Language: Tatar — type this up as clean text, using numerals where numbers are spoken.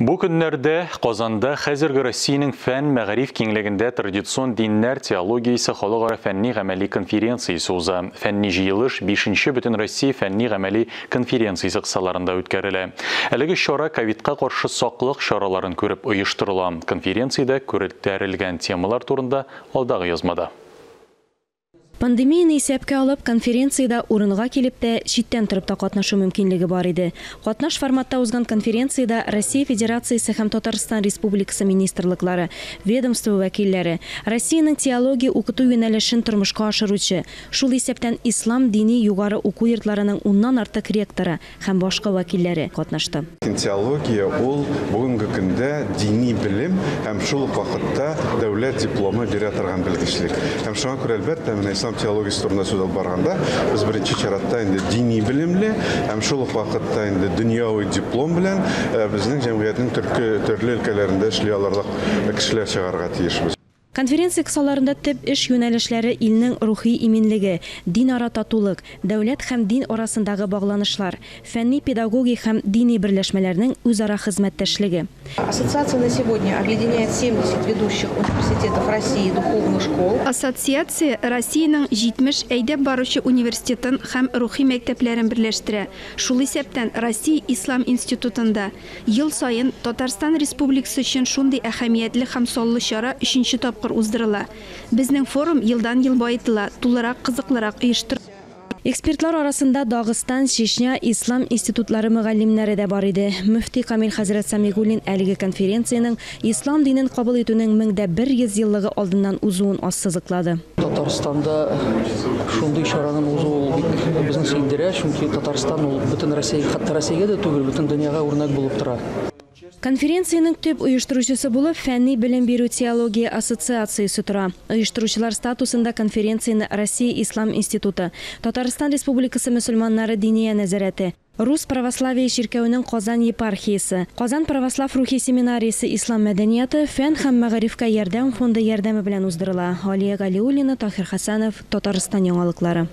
Бу көннәрдә Казанда хәзерге Россиянең фән мәгариф киңлегендә традицион диннәр теологиясе халыкара фәнни-гамәли конференциясе уза. Фәнни җыелыш 5нче Бөтенроссия фәнни-гамәли конференциясе кысаларында үткәрелә. Әлеге чара ковидка каршы саклык чараларын күреп оештырыла. Конференциядә күтәрелгән темалар турында алдагы язмада. Пандемияне исәпкә алып, конференциядә урынга килеп тә, читтән торып та катнашу мөмкинлеге бар иде. Катнаш форматта узган конференциядә Россия Федерациясе һәм Татарстан Республикасы министрлыклары, ведомство вәкилләре, Россиянең теология укыту юнәлешен тормышка ашыручы, шул исәптән ислам дини югары уку йортларының уннан артык ректоры һәм башка вәкилләре катнашты. Теология ул бүгенге көндә дини белем һәм шул ук вакытта дәүләт дипломы бирә торган белгечлек. Һәм шуңа күрә, әлбәттә, менә ислам теологиясе турында сүз алып барганда, без беренче чиратта инде дини белемле һәм шул ук вакытта инде дөньяви диплом белән безнең җәмгыятьнең төрле өлкәләрендә эшли алырлык кешеләр чыгарырга тиешбез. Конференция кысаларында төп эш юнәлешләре илнең рухи иминлеге, динара татулык, дәүләт һәм дин арасындагы багланышлар, фәнни-педагогик һәм дини берләшмәләрнең үзара хезмәттәшлеге. Ассоциация на сегодня объединяет 70 ведущих университетов России и духовных школ. Ассоциация Россиянең 70 әйдәп баручы университетын һәм рухи мәктәпләрен берләштерә. Шул исәптән Россия Ислам институтында. Ел саен Татарстан Республикасы өчен шундый әһәмиятле һәм саллы чара өченче тапкыр уздырыла. Безнең форум елдан-ел баетыла, тулырак, кызыклырак оештырыла. Экспертлар арасында Дагыстан, Чечня, Ислам институтлары мөгаллимнәре дә бар иде. Мөфти Камил хәзрәт Самигуллин әлеге конференциянең ислам динен кабул итүнең 1100 еллыгы алдыннан узуын ассызыклады. Татарстанда шундый чараның узуы ул бик безне сөендерә, чөнки Татарстан ул бөтен Россия, хәтта Россиягә дә түгел, бөтен дөньяга үрнәк булып тора. Конференциянең төп оештыручысы булып Фәнни белем бирү теология ассоциациясе тора. Оештыручылар статусында конференцияне Россия Ислам институты, Татарстан Республикасы мөселманнары диния нәзарәте, Рус православие чиркәвенең Казан епархиясе, Казан православ рухи семинариясе Ислам мәдәнияты, фән һәм мәгарифкә ярдәм фонды ярдәме белән уздырыла. Алия Галиуллина, Таһир Хәсәнов, Татарстан яңалыклары.